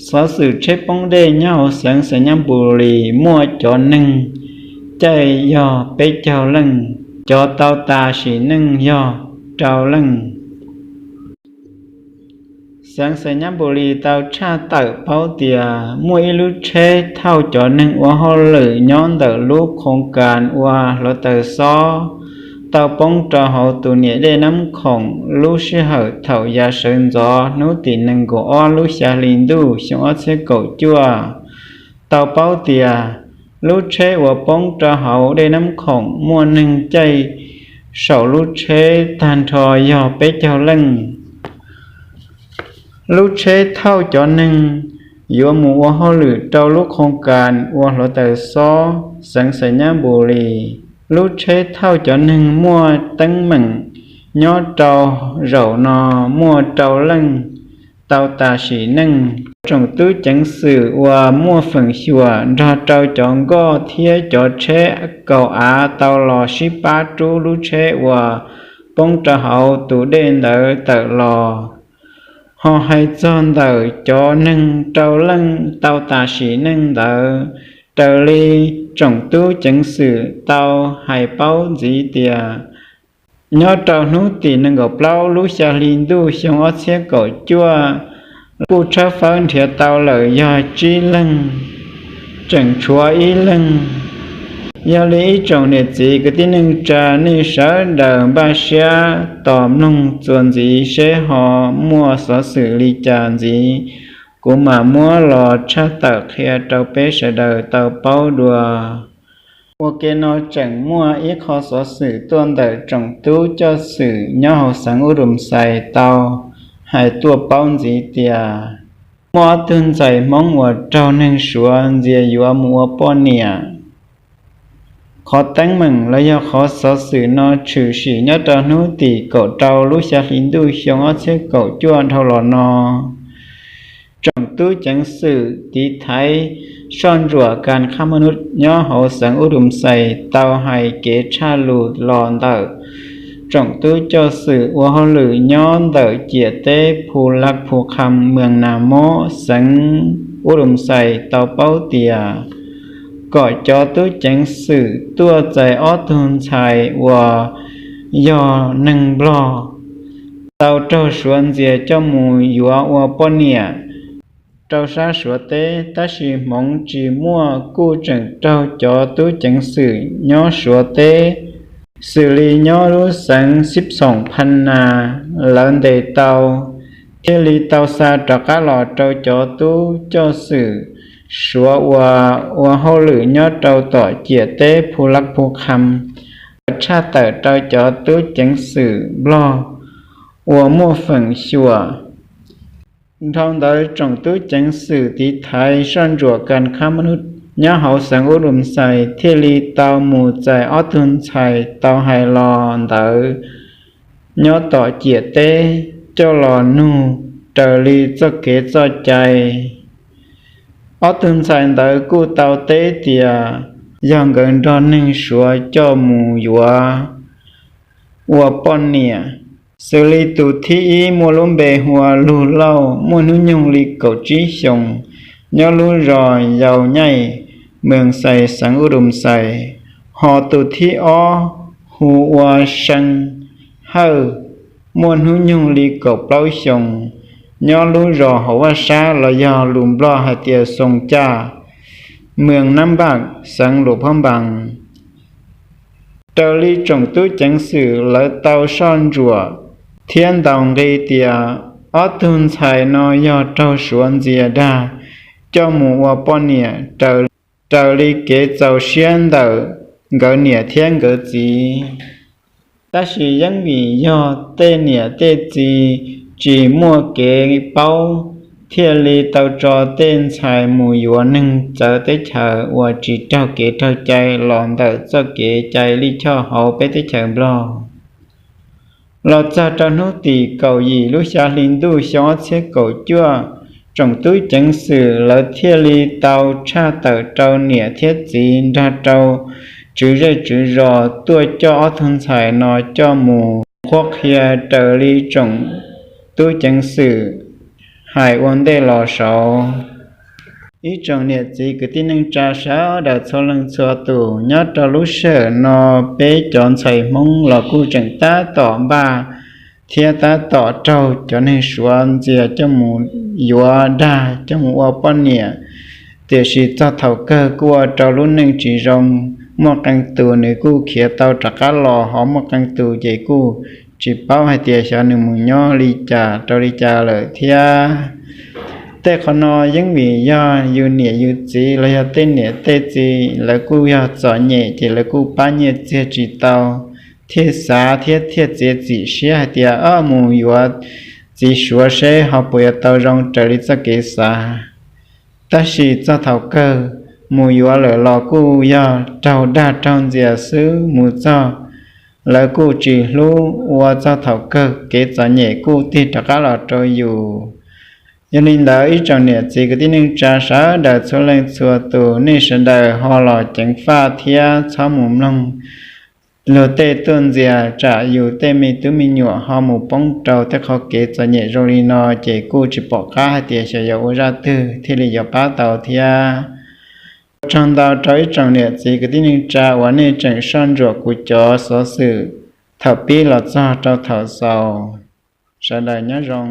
Xov xwm tsheb poob dej nyob hauv xeev Xais Nyab Npus Lis muaj cov neeg caij yog peb caug leej, cov tau tas sim neej yog rau leej. Xeev Xais Nyab Npus Lis tau tshaj tawm paub tias muaj ib lub tsheb thauj cov neeg ua hauj lwm nyob ntawm lub khoos kas ua hluav taws xob tau poob rau hauv tus niam dej Nab Khoom lub sij hawm thaum yav sawv ntxov hnub tim nees nkaum ob lub xya hli ntuj xyoo ob txhiab kaum cuaj. Tau paub tias lub tsheb uas poob rau hauv dej Nab Khoom muaj neeg caij saum lub tsheb tag nrho yog peb caug leej. Lub tsheb thauj cov neeg yuav mus ua hauj lwm rau lub khoos kas ua hluav taws xob xeev Xais Nyab Npus Lis. Lub tsheb thauj cov neeg muaj teeb meem nyob rau zaum no muaj rau leej tau tas sim neej. Tsoom tub ceev xwm uas muaj feem xyuam nrog rau cov nkoj thiab cov tsheb kaum av tau los sib pab rub lub tsheb uas poob rau hauv tus dej ntawd tawm los. Ho hais txog ntawm cov neeg rau leej tau tas sim neej ntawd, raws li tsoom tub ceev xwm tau hais paub ntxiv tias nyob rau hnub tim nees nkaum plaub lub xya hli ntuj xyoo ob txhiab kaum cuaj, kuj tshawb fawb nrhiav tau lawm yog tsib leeg, tseem tshuav ib leeg. Yog li ib tsoom niam txiv kwv tij neej tsa, nej sawv daws npaj siab tos mloog txuas ntxiv seb ho muaj xov xwm li cas ntxiv, kuv mam muab los tshaj tawm qhia rau peb sawv daws tau paub dua. Ua ke no tseem muaj ib qho xov xwm tuaj ntawm tsoom tub coj xwm nyob hauv xeev Ub Dum Xais tau hais tuaj paub ntxiv tias muaj ob tug ntxhais Hmoob uas raug neeg Suav ntxias yuav mus ua poj niam. Qhov teeb meem los yog qhov xov xwm no tshwm sim nyob rau hnub tim kaum rau lub xya hli ntuj xyoo ob txhiab kaum cuaj dhau los no. Tsoom tub ceev xwm tiv thaiv soj ntsuam kas khab mab nub nyob hauv xeev Ub Dum Xais tau hais kev tshaj lus los ntawm tsoom tub coj xwm ua hauj lwm nyob ntawm ciam teb Phu Lak Phu Kham, moos Nas Mob, xeev Ub Dum Xais tau paub tias kom cov tub ceev xwm tuaj txais ob tug ntxhais uas yog neeg Nplog tau raug Suav ntxias coj mus yuav ua poj niam rau sab Suav teb, tab sis hmoov tsis muaj kuj tseem raug cov tub ceev xwm nyob Suav teb, xws li nyob lub xeev Xib Xoom Pha Nas, lawv ntes tau, thiaj li tau xa rov qab los rau cov tub coj xwm Suav uas ua hauj lwm nyob rau tom ciam teb Phu Lak Phu Kham, tshaj tawm rau cov tub ceev xwm Nplog uas muaj feem xyuam. Dhau ntawd tsoom tub ceev xwm tiv thaiv soj ntsuam kas khab mab nub nyob hauv xeev Ub Dum Xais thiaj li tau mus txais ob tug ntxhais tau hais los ntawd nyob tom ciam teb coj los nug raws li txoj kev txoj cai. Ob tug ntxhais ntawd kuj tau teb tias yog nkawd nrog neeg Suav coj mus yuav ua poj niam. Xws li tus thib ib muaj lub npe hu ua Lug Lauj, muaj hnub nyoog li kaum tsib xyoos, nyob lub zos Yau Nyaij, moos Xais, xeev Ub Dum Xais. Ho tus thib ob hu ua See Hawj, muaj hnub nyoog li kaum plaub xyoos, nyob lub zos Hauv Vaj Sab los yog lus Nplog hais tias Xoo Caj, moos Nab Npaj, xeev Luam Phab Npas. Raws li tsoom tub ceev xwm lawv tau soj ntsuam thiab ntaus nqi tias ob tug ntxhais no yog raug Suav ntxias dag coj mus ua poj niam raws li kev txaus siab ntawm nkawd niam thiab nkawd txiv. Tab sis yeej vim yog tej niam tej txiv tsis muaj kev paub, thiaj li tau tso tej ntxhais mus yuav neeg txawv teb chaws uas tsis raug kev raug cai los ntawm txoj kev cai lij choj hauv peb teb chaws Nplog. Los txog rau hnub tim kaum yim lub xya hli ntuj xyoo ob txhiab kaum cuaj, tsoom tub ceev xwm lawv thiaj li tau tshaj tawm rau niam thiab txiv nrog rau tswv zej tswv zos tuaj coj ob tug ntxhais no coj mus qhuab qhia raws li tsoom tub ceev xwm hais ua ntej los saud. Ib tsoom niam txiv kwv tij neej tsa sawv daws txhua leej txhua tus, nyob rau lub sij hawm no peb cov ntxhais Hmoob los kuj tseem tab tom npaj thiab tab tom raug cov neeg Suav ntxias coj mus yuav dag coj mus ua poj niam. Tiam sis txog thaum kawg kuj ua rau lub neej tsis zoo, muaj qee tus nws kuj khiav tau rov qab los, ho muaj qee tus ces kuj tsis paub hais tias xyov nws mus nyob li cas rau li cas lawm thiab. Tej qhov no yeej vim yog yus niam yus txiv los yog tej niam tej txiv lawv kuj yog txom nyem ces lawv kuj pab nyiaj txiag tsis tau, thiaj xav thiab thiaj txiav txim siab hais tias, o, mus yuav txiv Suav seb ho puas yuav tau zoo raws li txoj kev xav. Tab sis txog thaum kawg mus yuav lawm los kuj yog raug dag raug ntxias xwb, mus txog lawv kuj tsis hlub, ua txog thaum kawg kev txom nyem kuj tig rov qab los rau yus. Yog li ntawd ib tsoom niam txiv kwv tij neej tsa sawv daws txhua leej txhua tus, nej sawv daws ho los ceev faj thiab txhob mus mloog luag tej tuaj ntxias, tsam yus tej me tub me nyuam ho mus poob rau tej qhov kev txom nyem zoo li no ces kuj tsis pom qab hais tias xyov yuav ua zaj twg thiaj li yuav pab tau thiab. Ua tsaug ntau rau ib tsoom niam txiv kwv tij neej tsa uas nej tseem soj ntsuam kuv cov xov xwm thaum pib los txog rau thaum xaus. Sawv daws nyob zoo.